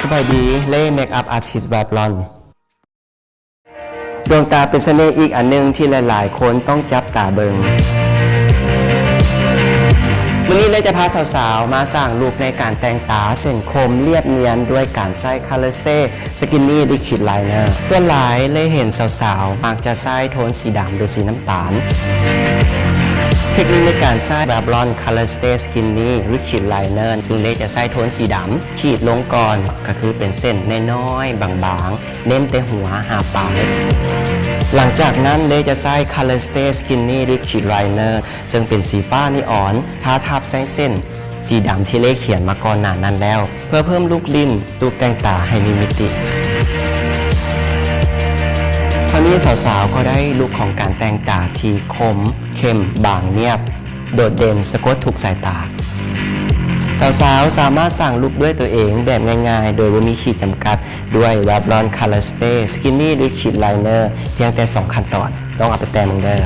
ສະບາຍດີ ເລ ເມກອັບອາທິສ ແວບລອນ. ດວງຕາເປັນສະເໜ່ອີກອັນໜຶ່ງທີ່ຫຼາຍໆຄົນຕ້ອງຈັບຕາເບິ່ງ. ມື້ນີ້ເລຈະພາສາວໆມາສ້າງລຸກໃນການແຕ່ງຕາເສັ້ນຄົມລຽບນຽນດ້ວຍການໃຊ້ Color Stay Skinny Liquid Liner. ສ່ວນຫຼາຍເລເຫັນສາວໆມັກຈະໃຊ້ໂທນສີດຳ ຫຼື ສີນ້ຳຕານ. ເທັກນິກໃນການໃຊ້ Revlon Color Stay Skinny Liquid Liner ຊຶ່ງເລຈະໃຊ້ໂທນສີດຳ ຂີດລົງກ່ອນ ກໍຄືເປັນເສັ້ນນ້ອຍໆ ບາງໆ ເນັ້ນແຕ່ຫົວຫາປາຍ. ຫຼັງຈາກນັ້ນເລຈະໃຊ້ Color Stay Skinny Liquid Liner ເຊິ່ງເປັນສີຟ້ານີອອນ ທາທັບໃສ່ເສັ້ນສີດຳທີ່ເລຂຽນມາກ່ອນໜ້ານັ້ນແລ້ວ ເພື່ອເພີ່ມລຸກຫຼິ້ນ, ລຸກແຕ່ງຕາໃຫ້ມີມິຕິ. ເທົ່ານີ້ສາວໆກໍໄດ້ລຸກຂອງການແຕ່ງຕາທີ່ຄົມ, ເຂັ້ມ, ບາງ, ນຽບ, ໂດດເດັ່ນ, ສະກົດທຸກສາຍຕາ. ສາວໆສາມາດສ້າງລຸກດ້ວຍຕົວເອງແບບງ່າຍໆ ໂດຍບໍ່ມີຂີດຈຳກັດ ດ້ວຍ Revlon Color Stay Skinny Liquid Liner ພຽງແຕ່ສອງຂັ້ນຕອນ. ລອງເອົາໄປແຕ່ງເບິ່ງເດີ້.